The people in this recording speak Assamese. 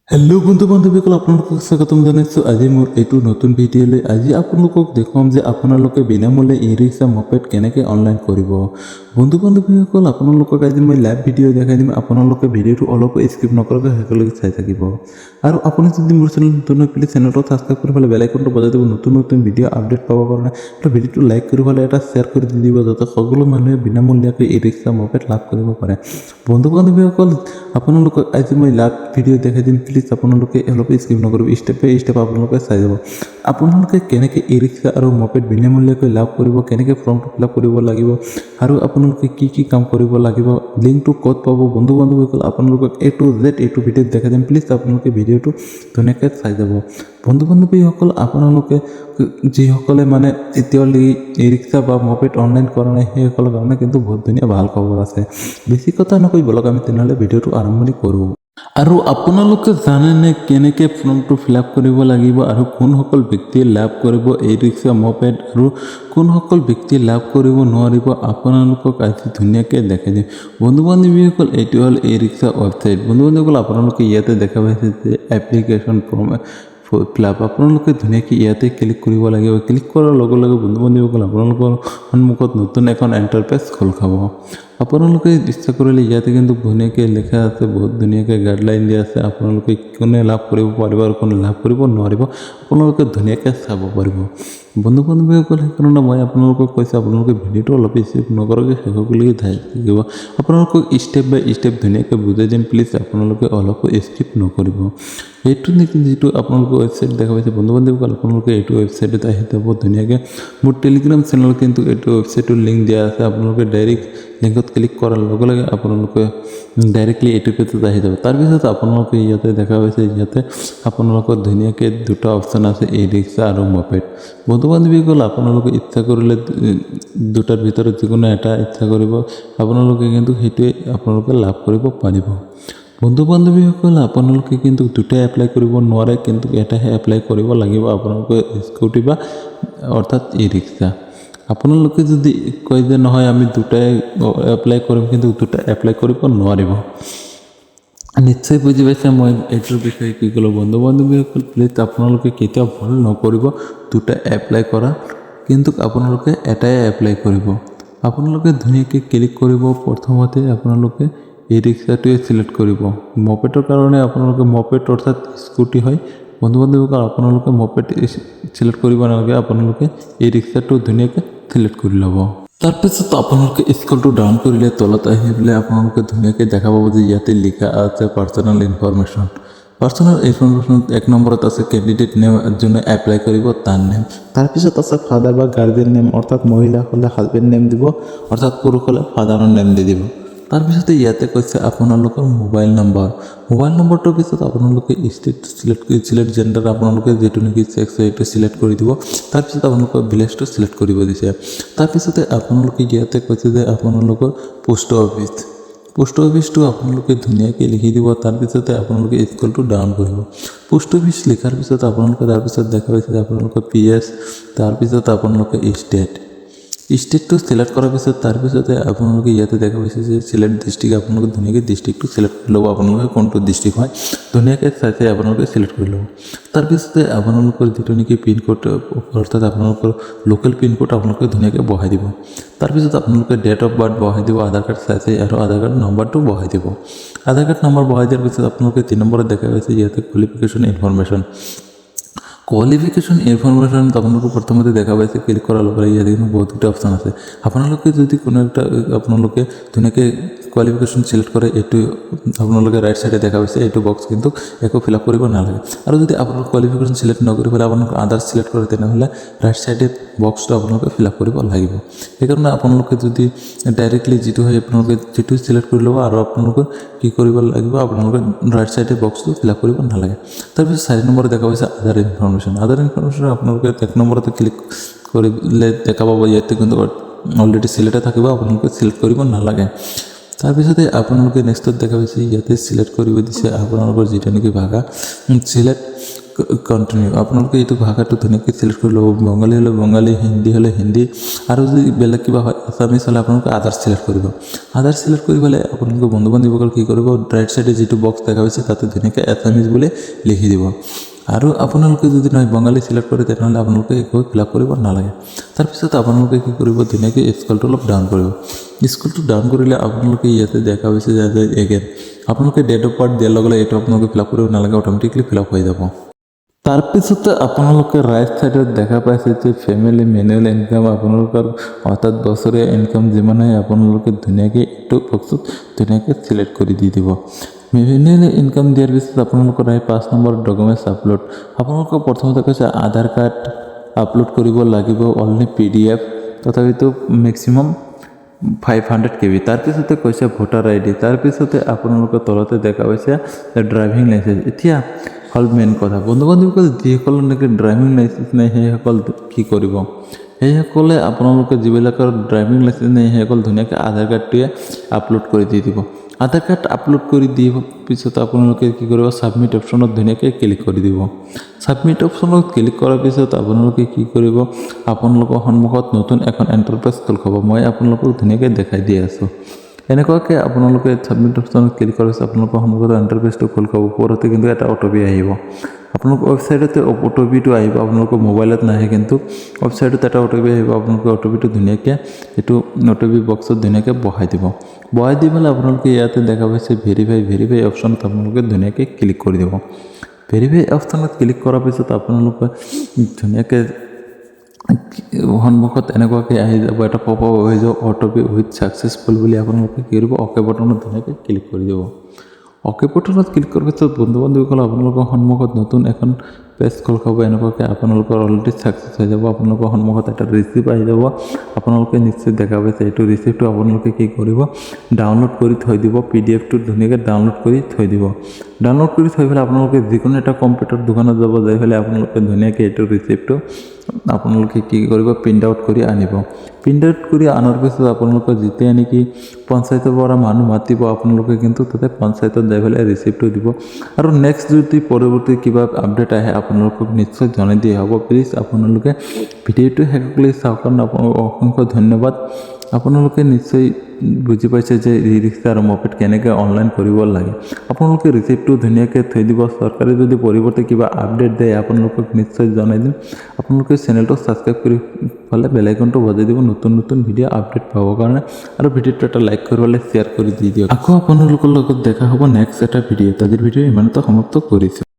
হেল্ল' বন্ধু বান্ধৱীসকল, আপোনালোকক স্বাগতম জনাইছোঁ আজি মোৰ এইটো নতুন ভিডিঅ'লৈ। আজি আপোনালোকক দেখুৱাম যে আপোনালোকে বিনামূল্যে ই ৰিক্সা, মপেড কেনেকৈ অনলাইন কৰিব। বন্ধু বান্ধৱীসকল, আপোনালোকক আজি মই লাইভ ভিডিঅ' দেখাই দিম। আপোনালোকে ভিডিঅ'টো অলপো স্কিপ নকৰাকৈ শেষলৈকে চাই থাকিব। আৰু আপুনি যদি মোৰ চেনেল নতুন হৈ, প্লিজ চেনেলটো ছাবস্ক্ৰাইব কৰি পেলাই বেল আইকনটো বজাই দিব, নতুন নতুন ভিডিঅ' আপডেট পাবৰ কাৰণে। আৰু ভিডিঅ'টো লাইক কৰি পেলাই এটা শ্বেয়াৰ কৰি দি দিব, যাতে সকলো মানুহে বিনামূলীয়াকৈ ই ৰিক্সা, মপেড লাভ কৰিব পাৰে। বন্ধু বান্ধৱীসকল, আপোনালোকক আজি মই লাইভ ভিডিঅ' দেখাই দিম। প্লিজ আপোনালোকে অলপ স্কিপ নকৰিব, ষ্টেপ বাই ষ্টেপ আপোনালোকে চাই যাব। আপোনালোকে কেনেকৈ ই ৰিক্সা আৰু মপেড বিনামূলীয়াকৈ লাভ কৰিব, কেনেকৈ ফৰ্মটো ফিল আপ কৰিব লাগিব আৰু আপোনালোকে কি কি কাম কৰিব লাগিব, লিংকটো ক'ত পাব, বন্ধু বান্ধৱীসকল, আপোনালোকক এ টু জেড এইটো ভিডিঅ'ত দেখাই দিম। প্লিজ আপোনালোকে ভিডিঅ'টো ধুনীয়াকৈ চাই যাব। বন্ধু বান্ধৱীসকল, আপোনালোকে যিসকলে মানে এতিয়ালৈকে ই ৰিক্সা বা মপেড অনলাইন কৰা নাই, সেইসকলৰ কাৰণে কিন্তু বহুত ধুনীয়া ভাল খবৰ আছে। বেছি কথা নকৈ ব'লক, আমি তেনেহ'লে ভিডিঅ'টো আৰম্ভণি কৰোঁ। আৰু আপোনালোকে জানেনে কেনেকৈ ফৰ্মটো ফিল আপ কৰিব লাগিব আৰু কোনসকল ব্যক্তিয়ে লাভ কৰিব ই ৰিক্সা, মপেড আৰু কোনসকল ব্যক্তিয়ে লাভ কৰিব নোৱাৰিব? আপোনালোকক আজি ধুনীয়াকৈ দেখাই দিম। বন্ধু বান্ধৱীসকল, এইটো হ'ল ই ৰিক্সা ৱেবছাইট। বন্ধু বান্ধৱীসকল, আপোনালোকে ইয়াতে দেখা পাইছে যে এপ্লিকেশ্যন ফৰ্ম ফিল আপ। আপোনালোকে ধুনীয়াকৈ ইয়াতে ক্লিক কৰিব লাগিব। ক্লিক কৰাৰ লগে লগে, বন্ধু বান্ধৱীসকল, আপোনালোকৰ সন্মুখত নতুন এখন এণ্টাৰপ্ৰাইজ খোল খাব। আপোনালোকে ইচ্ছা কৰিলে ইয়াতে কিন্তু ধুনীয়াকৈ লিখা আছে, বহুত ধুনীয়াকৈ গাইডলাইন দিয়া আছে। আপোনালোকে কোনে লাভ কৰিব পাৰিব আৰু কোনে লাভ কৰিব নোৱাৰিব, আপোনালোকে ধুনীয়াকৈ চাব পাৰিব। বন্ধু বান্ধৱীসকল, সেইকাৰণে মই আপোনালোকক কৈছোঁ, আপোনালোকে ভিডিঅ'টো অলপ স্কিপ নকৰাকৈ শেষলৈকে চাই থাকিব। আপোনালোকক ষ্টেপ বাই ষ্টেপ ধুনীয়াকৈ বুজাই দিম। প্লিজ আপোনালোকে অলপো স্কিপ নকৰিব। এইটো নেকি যিটো আপোনালোকে ৱেবছাইট দেখা পাইছে, বন্ধু বান্ধৱীসকল, আপোনালোকে এইটো ৱেবছাইটত আহি যাব ধুনীয়াকৈ। মোৰ টেলিগ্ৰাম চেনেলত কিন্তু এইটো ৱেবছাইটটোৰ লিংক দিয়া আছে। আপোনালোকে ডাইৰেক্ট লিংকত ক্লিক কৰাৰ লগে লগে আপোনালোকে ডাইৰেক্টলি এইটো পেজত আহি যাব। তাৰপিছত আপোনালোকে ইয়াতে দেখা পাইছে, ইয়াতে আপোনালোকৰ ধুনীয়াকৈ দুটা অপশ্যন আছে, ই ৰিক্সা আৰু মপেড। বন্ধু বান্ধৱীসকল, আপোনালোকে ইচ্ছা কৰিলে দুটাৰ ভিতৰত যিকোনো এটা ইচ্ছা কৰিব আপোনালোকে, কিন্তু সেইটোৱে আপোনালোকে লাভ কৰিব পাৰিব। বন্ধু বান্ধৱীসকল, আপোনালোকে কিন্তু দুটাই এপ্লাই কৰিব নোৱাৰে, কিন্তু এটাহে এপ্লাই কৰিব লাগিব আপোনালোকে, স্কুটি বা অৰ্থাৎ ই ৰিক্সা। আপোনালোকে যদি কয় যে নহয়, আমি দুটাই এপ্লাই কৰিম, কিন্তু দুটা এপ্লাই কৰিব নোৱাৰিব। নিশ্চয় বুজি পাইছে মই এইটোৰ বিষয়ে কি ক'লোঁ। বন্ধু বান্ধৱীসকল, প্লিজ আপোনালোকে কেতিয়াও ভুল নকৰিব দুটা এপ্লাই কৰা, কিন্তু আপোনালোকে এটাই এপ্লাই কৰিব। আপোনালোকে ধুনীয়াকৈ ক্লিক কৰিব। প্ৰথমতে আপোনালোকে ই ৰিক্সাটোৱে চিলেক্ট কৰিব। মপেডৰ কাৰণে আপোনালোকে মপেড অৰ্থাৎ স্কুটি হয়, বন্ধু বান্ধৱীসকল, আপোনালোকে মপেড চিলেক্ট কৰিব নালাগে। আপোনালোকে ই ৰিক্সাটো ধুনীয়াকৈ চিলেক্ট কৰি ল'ব। তাৰপিছত আপোনালোকে স্ক্ৰলটো ডাউন কৰিলে তলত আহি পেলাই আপোনালোকে ধুনীয়াকৈ দেখা পাব যে ইয়াতে লিখা আছে পাৰ্চনেল ইনফৰমেশ্যন। পাৰ্চনেল ইনফৰমেশ্যন এক নম্বৰত আছে কেণ্ডিডেট নেম, যোনে এপ্লাই কৰিব তাৰ নেম। তাৰপিছত আছে ফাদাৰ বা গাৰ্জেন নেম, অৰ্থাৎ মহিলা হ'লে হাজবেণ্ড নেম দিব, অৰ্থাৎ পুৰুষ হ'লে ফাদাৰৰ নেম দি দিব। তাৰপিছতে ইয়াতে কৈছে আপোনালোকৰ মোবাইল নম্বৰ। মোবাইল নম্বৰটোৰ পিছত আপোনালোকে ষ্টেট চিলেক্ট কৰি, চিলেক্ট জেণ্ডাৰ, আপোনালোকে যিটো নেকি ছেক্স সেইটো চিলেক্ট কৰি দিব। তাৰপিছত আপোনালোকৰ ভিলেজটো চিলেক্ট কৰিব দিছে। তাৰপিছতে আপোনালোকে ইয়াতে কৈছে যে আপোনালোকৰ পোষ্ট অফিচ, পোষ্ট অফিচটো আপোনালোকে ধুনীয়াকৈ লিখি দিব। তাৰপিছতে আপোনালোকে স্ক্ৰলটো ডাউন কৰিব। পোষ্ট অফিচ লিখাৰ পিছত আপোনালোকে তাৰপিছত দেখা পাইছে যে আপোনালোকৰ পি এছ, তাৰপিছত আপোনালোকে ষ্টেট, ষ্টেটটো চিলেক্ট কৰাৰ পিছত তাৰপিছতে আপোনালোকে ইয়াতে দেখা পাইছে যে চিলেক্ট ডিষ্ট্ৰিক্ট। আপোনালোকে ধুনীয়াকৈ ডিষ্ট্ৰিক্টটো চিলেক্ট কৰি ল'ব। আপোনালোকে কোনটো ডিষ্ট্ৰিক্ট হয়, ধুনীয়াকৈ চাই চাই আপোনালোকে চিলেক্ট কৰি ল'ব। তাৰপিছতে আপোনালোকৰ যিটো নেকি পিনক'ড, অৰ্থাৎ আপোনালোকৰ লোকেল পিনক'ড আপোনালোকে ধুনীয়াকৈ বহাই দিব। তাৰপিছত আপোনালোকে ডেট অফ বাৰ্থ বহাই দিব আধাৰ কাৰ্ড চাই চাই আৰু আধাৰ কাৰ্ড নম্বৰটো বহাই দিব। আধাৰ কাৰ্ড নম্বৰ বহাই দিয়াৰ পিছত আপোনালোকে 3 নম্বৰত দেখা পাইছে ইয়াতে কোৱালিফিকেশ্যন ইনফৰমেশ্যন। কোৱালিফিকেশ্যন ইনফৰমেশ্যন আপোনালোকে প্ৰথমতে দেখা পাইছে, ক্লিক কৰাৰ লগে লগে ইয়াতে কিন্তু বহুতকেইটা অপশ্যন আছে। আপোনালোকে যদি কোনো এটা আপোনালোকে ধুনীয়াকৈ কোৱালিফিকেশ্যন চিলেক্ট কৰে, এইটো আপোনালোকে ৰাইট চাইডে দেখা পাইছে এইটো বক্স, কিন্তু একো ফিল আপ কৰিব নালাগে। আৰু যদি আপোনালোকে কোৱালিফিকেশ্যন চিলেক্ট নকৰি পেলাই আপোনালোকে আদাৰ্ছ চিলেক্ট কৰে, তেনেহ'লে ৰাইট চাইডে বক্সটো আপোনালোকে ফিল আপ কৰিব লাগিব। সেইকাৰণে আপোনালোকে যদি ডাইৰেক্টলি যিটো হয়, আপোনালোকে যিটো চিলেক্ট কৰি ল'ব আৰু আপোনালোকে কি কৰিব লাগিব, আপোনালোকে ৰাইট চাইডে বক্সটো ফিল আপ কৰিব নালাগে। তাৰপিছত 4 নম্বৰত দেখা পাইছে আদাৰ ইনফৰমেশ্যন। আদাৰ ইনফৰমেশ্যন আপোনালোকে 1 নম্বৰতে ক্লিক কৰিলে দেখা পাব, ইয়াতে কিন্তু অলৰেডি চিলেক্টে থাকিব, আপোনালোকে চিলেক্ট কৰিব নালাগে। তাৰপিছতে আপোনালোকে নেক্সটত দেখা পাইছে, ইয়াতে চিলেক্ট কৰিব দিছে আপোনালোকৰ যিটো নেকি ভাষা, চিলেক্ট কণ্টিনিউ। আপোনালোকে এইটো ভাষাটো ধুনীয়াকৈ চিলেক্ট কৰি ল'ব। বঙালী হ'লে বঙালী, হিন্দী হ'লে হিন্দী আৰু যদি বেলেগ কিবা হয়, আছামিছ হ'লে আপোনালোকে আদাৰ্ছ চিলেক্ট কৰিব। আদাৰ্ছ চিলেক্ট কৰি পেলাই আপোনালোকে বন্ধু বান্ধৱীসকল কি কৰিব, ৰাইট চাইডে যিটো বক্স দেখা পাইছে, তাতে ধুনীয়াকৈ এছামিছ বুলি লিখি দিব। আৰু আপোনালোকে যদি নহয় বঙালী চিলেক্ট কৰে, তেনেহ'লে আপোনালোকে একো ফিল আপ কৰিব নালাগে। তাৰপিছত আপোনালোকে কি কৰিব, ধুনীয়াকৈ স্ক্ৰলটো অলপ ডাউন কৰিব। স্ক্ৰলটো ডাউন কৰিলে আপোনালোকে ইয়াতে দেখা পাইছে যে এগেইন আপোনালোকে ডেট অফ বাৰ্থ দিয়াৰ লগে লগে এইটো আপোনালোকে ফিল আপ কৰিব নালাগে, অট'মেটিকলি ফিল আপ হৈ যাব। তাৰপিছতে আপোনালোকে ৰাইট ছাইডত দেখা পাইছে যে ফেমিলি এনুৱেল ইনকাম, আপোনালোকৰ অৰ্থাৎ বছৰীয়া ইনকাম যিমান হয়, আপোনালোকে ধুনীয়াকৈ এইটো বক্সত ধুনীয়াকৈ চিলেক্ট কৰি দি দিব। এনুৱেল ইনকাম দিয়াৰ পিছত আপোনালোকৰ আহি 5 নম্বৰ ডকুমেণ্টছ আপলোড। আপোনালোকক প্ৰথমতে কৈছে আধাৰ কাৰ্ড আপলোড কৰিব লাগিব, অনলি পিডিএফ, তথাপিতো মেক্সিমাম 500 কেবি। তাৰপিছতে কৈছে ভোটাৰ আইডি। তাৰপিছতে আপোনালোকৰ তলতে দেখা পাইছে ড্ৰাইভিং লাইচেঞ্চ। এতিয়া হ'ল মেইন কথা, বন্ধু বান্ধৱীসকল, যিসকলৰ নেকি ড্ৰাইভিং লাইচেঞ্চ নাই, সেইসকল কি কৰিব? সেইসকলে আপোনালোকে যিবিলাকৰ ড্ৰাইভিং লাইচেঞ্চ নাই, সেইসকল ধুনীয়াকৈ আধাৰ কাৰ্ডটোৱে আপলোড কৰি দি দিব। আধাৰ কাৰ্ড আপলোড কৰি দি পিছত আপোনালোকে কি কৰিব, ছাবমিট অপশ্যনত ধুনীয়াকৈ ক্লিক কৰি দিব। ছাবমিট অপশ্যনত ক্লিক কৰাৰ পিছত আপোনালোকে কি কৰিব, আপোনালোকৰ সন্মুখত নতুন এখন ইণ্টাৰফেচ খোল খাব। মই আপোনালোকক ধুনীয়াকৈ দেখাই দি আছোঁ। এনেকুৱাকৈ আপোনালোকে ছাবমিট অপশ্যনত ক্লিক কৰাৰ পিছত আপোনালোকৰ সন্মুখত ইণ্টাৰফেচটো খোল খাব। ওপৰতে কিন্তু এটা অ' টি পি আহিব। আপোনালোকৰ ৱেবছাইটতে অ' টি পিটো আহিব, আপোনালোকৰ মোবাইলত নাহে কিন্তু। ৱেবছাইটত এটা অ' টি পি আহিব। আপোনালোকে অ' টি পিটো ধুনীয়াকৈ এইটো অ' টি পি বক্সত ধুনীয়াকৈ বহাই দিব। বহাই দি পেলাই আপোনালোকে ইয়াতে দেখা পাইছে ভেৰিফাই। ভেৰিফাই অপশ্যনত আপোনালোকে ধুনীয়াকৈ ক্লিক কৰি দিব। ভেৰিফাই অপশ্যনত ক্লিক কৰাৰ পিছত আপোনালোকে ধুনীয়াকৈ সন্মুখত এনেকুৱাকৈ আহি যাব, এটা পপ আপ হৈ যাব, "অ' টি পি উইথ ছাকচেছফুল" বুলি। আপোনালোকে কি কৰিব, অ'কে বটনত ধুনীয়াকৈ ক্লিক কৰি দিব। অ'কে বটনত ক্লিক কৰাৰ পিছত বন্ধু বান্ধৱীসকল, আপোনালোকৰ সন্মুখত নতুন এখন পেজ খোল খাব। এনেকুৱাকৈ আপোনালোকৰ অলৰেডি ছাকচেছ হৈ যাব। আপোনালোকৰ সন্মুখত এটা ৰিচিপ্ট আহি যাব। আপোনালোকে নিশ্চয় দেখা পাইছে। এইটো ৰিচিপ্টটো আপোনালোকে কি কৰিব, ডাউনলোড কৰি থৈ দিব। পিডিএফটো ধুনীয়াকৈ ডাউনলোড কৰি থৈ দিব। ডাউনলোড কৰি থৈ পেলাই আপোনালোকে যিকোনো এটা কম্পিউটাৰ দোকানত যাব। যাই পেলাই আপোনালোকে ধুনীয়াকৈ এইটো ৰিচিপ্টটো আপোনালোকে কি কৰিব, প্ৰিণ্ট আউট কৰি আনিব। প্ৰিণ্ট আউট কৰি অনাৰ পিছত আপোনালোকে যেতিয়া নেকি পঞ্চায়তৰ পৰা মানুহ মাতিব, আপোনালোকে কিন্তু তাতে পঞ্চায়তত যাই পেলাই ৰিচিপ্টটো দিব। আৰু নেক্সট যদি পৰৱৰ্তী কিবা আপডেট আহে, আপোনালোকক নিশ্চয় জনাই দিয়া হ'ব। প্লিজ আপোনালোকে ভিডিঅ'টো শেষলৈ চাওক। কাৰণ আপোনালোকক অসংখ্য ধন্যবাদ। আপোনালোকে নিশ্চয় বুজি পাইছে যে ই ৰিক্সা আৰু মপেড কেনেকৈ অনলাইন কৰিব লাগে। আপোনালোকে ৰিচিপ্টটো ধুনীয়াকৈ থৈ দিব। চৰকাৰে যদি পৰিৱৰ্তে কিবা আপডেট দিয়ে, আপোনালোকক নিশ্চয় জনাই দিম। আপোনালোকে চেনেলটো ছাবস্ক্ৰাইব কৰি পেলাই বেল আইকনটো বজাই দিব, নতুন নতুন ভিডিঅ' আপডেট পাবৰ কাৰণে। আৰু ভিডিঅ'টো এটা লাইক কৰি পেলাই শ্বেয়াৰ কৰি দি দিয়ক। আকৌ আপোনালোকৰ লগত দেখা হ'ব নেক্সট এটা ভিডিঅ'ত। আজিৰ ভিডিঅ' ইমানতে সমাপ্ত কৰিছোঁ।